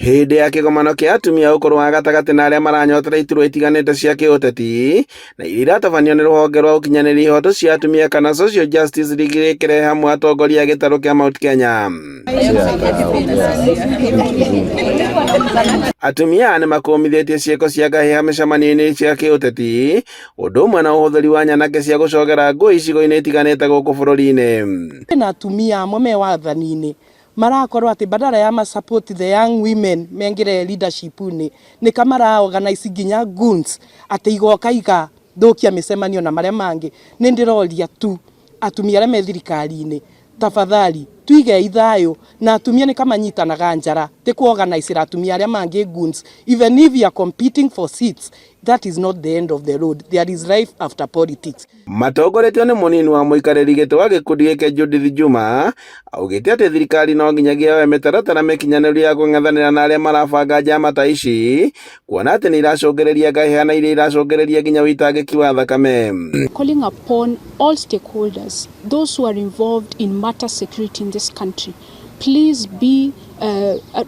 Hĩndĩ ya kĩgomano kĩa atumia a ũkũrũ wa gatagatĩ na arĩa maranyotera iturwa itiganĩte cia kĩũteti na iria iratabanio nĩ rũhonge rwa ũkinyanĩria ihoto cia atumia kana Social Justice League rĩkĩrehe hamwe atongoria a gĩtarũ kĩa Mount Kenya. Atumia aya nĩmakũmithĩtie ciĩko cia ngahĩha mĩcemanio-inĩ cia kĩũteti ũndũ ũmwe na ũhũthĩri wa nyanake cia gũcogera ngũĩ icigo-inĩ itiganĩte gũkũ bũrũri-inĩ. Kwĩna atumia amwe me wathani-inĩ marakorwo atĩ badala ya ma support the young women mengĩre leadership-inĩ nĩka mara organize nginya goons atĩ igoka igathũkia mĩcemanio na marĩa mangĩ. Nĩ ndĩroria tu atumia arĩa me thirikari-inĩ tafadhali tuigei thayũ na atumia nĩka manyitanaga njara ti ku organize atumia arĩa mangĩ goons. Even if you are competing for seats, that is not the end of the road. There is life after politics. Matongoretio nĩ mũnini wa mũikarĩri gĩtĩ wa gĩkundi gĩkĩ Judith Juma, augĩte atĩ thirikari no nginyagia yoe mĩtaratara mĩkinyanĩru ya kũng'ethanĩra na arĩa marabanga njama ta ici, kuona atĩ nĩ iracũngĩrĩria ngahĩha na iria iracũngĩrĩria nginya ũitangĩki wa thakame. Calling upon all stakeholders, those who are involved in matter security in this country, please be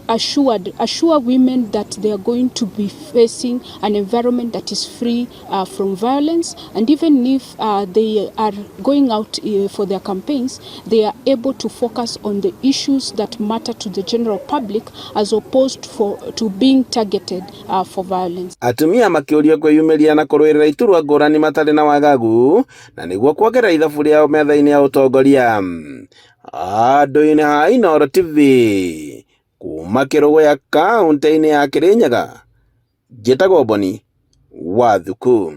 assured, assure women that they are going to be facing an environment that is free from violence, and even if they are going out for their campaigns, they are able to focus on the issues that matter to the general public as opposed to being targeted for violence. Atumia makĩũrio kwĩyumĩria na kũrũĩrĩra iturwa ngũrani matarĩ na wagagu na nĩguo kuongerera ithabu rĩao metha-inĩ ya ũtongoria. Andũ-inĩ ha Inooro TV kuma Kĩrũgũya kaũntĩ-inĩ ya Kĩrĩnyaga, njĩtagwo Boni wa Thuku.